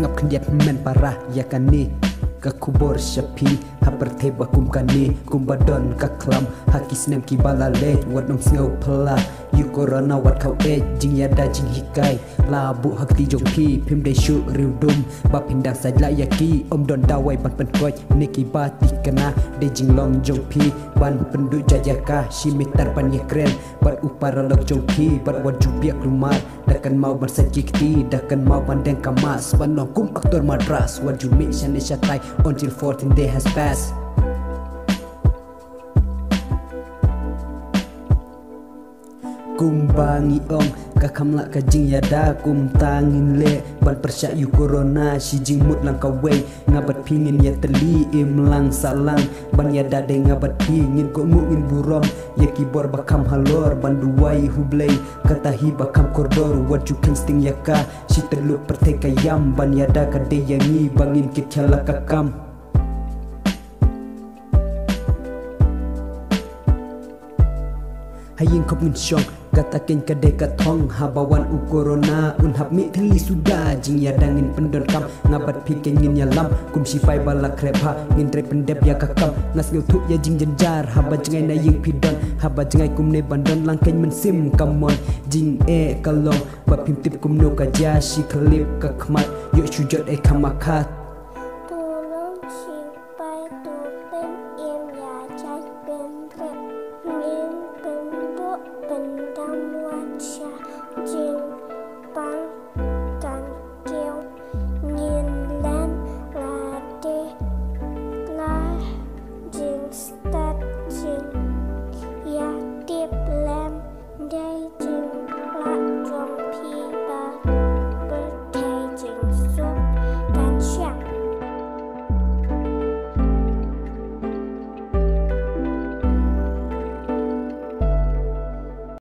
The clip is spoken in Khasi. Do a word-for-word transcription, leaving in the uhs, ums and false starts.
Ngap khyndiat men para ïa kane ka khubor sha phi. Ha pyrthei ba kum kane kumba don ka khlam ha ki snem kiba la leit, wat nym sngew phylla ïa u corona wat khaw eh. Jingïada jinghikai la buh ha kti jong phi, phim dei shuh riewdum ba phin dang sait la ïa ki. Ym don dawai ban pynkoit ne kiba thikna, dei jinglong jong phi ban pynduh jait ïa ka shi mitar ban ïakren bad u paralok jong phi. Bad wat ju biak lumar, da kynmaw ban sait ki kti, da kynmaw ban deng ka mask, ban long kum aktor Madras, wat ju mih shane shatai until fourteen day has passed. Kumba ngi ong, ka kham lah ka jingïada, kumta ngin leh ban pyrshah ïa u corona. Shi jingmut lang kawei, nga bad phi ngin ïatylli, im lang sah lang ban ïada dei nga bad phi. Ngin kohnguh ngin burom ïa ki bor ba kham halor, ban duwai ha U Blei kata hi ba kham kordor. Wat ju kheiñ sting ïa ka, shi tyllup pyrthei ka ïam, ban ïada ka dei ïa ngi ba ngin kit khia la ka kam. Ha ïing khop ngin shong, kata keiñ ka dei ka thong. Haba wan u corona un hap mih thylli suda. Jingïada ngin pyndonkam, nga bad phi keiñ ngin ïalam. Kum shipai ba la khreh bha, ngin trei pyndep ïa ka kam. Nga sngewthuh ïa jingjynjar haba jngai na ïing phi don. Haba jngai kumne ban don lang keiñ mynsiem ka mon. Jingeh ka long ba phim tip kumno ka jia, shi khyllip ka khmat, ïoh shu jot ei khamakha.